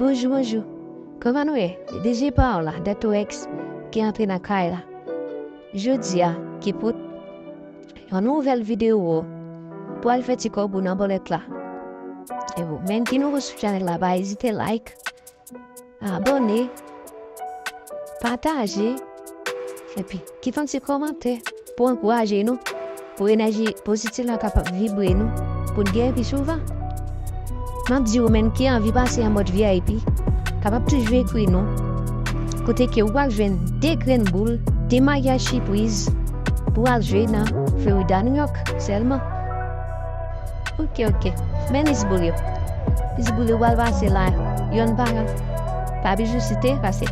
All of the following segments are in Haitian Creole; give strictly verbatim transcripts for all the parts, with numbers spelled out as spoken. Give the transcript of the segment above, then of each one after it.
Bonjou, bonjou. Kòman nou ye? D J Paola, Detox, ki antre nan kay la. Jodi a, ki pou yon nouvèl videyo, pou al fè ti kòb ou nan bòlèt la. E ou menm ki nouvo sou chanèl la, pa ezite like, abòne, pataje, epi kite yon ti kòmantè pou ankouraje nou, pou enèji pozitif la kapab vibre nou, pou n gen pi souvan. M ap di ou menm ki anvi pase an mòd V I P, kapab toujou ekri nou. Kote ke ou pral jwenn de grenn boul, de maryaj sipriz, pou al jwe nan Florida, New York sèlman. Ok, ok. Men lis boul yo. Lis boul yo pral pase la, yonn pa yonn. Pa bezwen site, pase.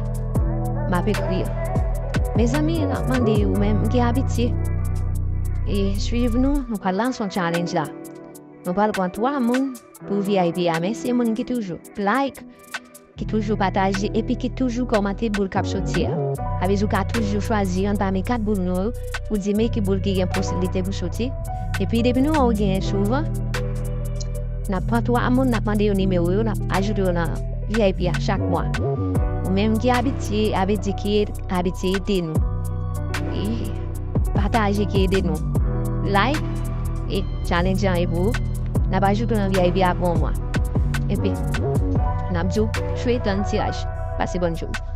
M ap ekri yo. Mezanmi, n ap mande ou menm ki abitye e swiv nou, nou pral lanse yon challenge la. Nou pral pran twa moun pou V I P a, men se moun ki toujou like, ki toujou pataje, epi ki toujou kòmante boul k ap soti a. Sa vle di ou ka toujou chwazi yonn pami kat boul nou yo, pou di men ki boul ki gen posiblite pou soti. Epi depi nou wè ou genyen souvan, n ap pran twa moun, n ap mande yo nimewo yo, n ap ajoute yo nan V I P a chak mwa. Ou menm ki abitye, abitye ki abitye ede nou. E pataje ki ede nou. Like e challenge an e pou ou. N ap ajoute w nan V I P a pou yon mwa. Epi, n ap di w, chwe tann tiraj. Pase bòn jounen.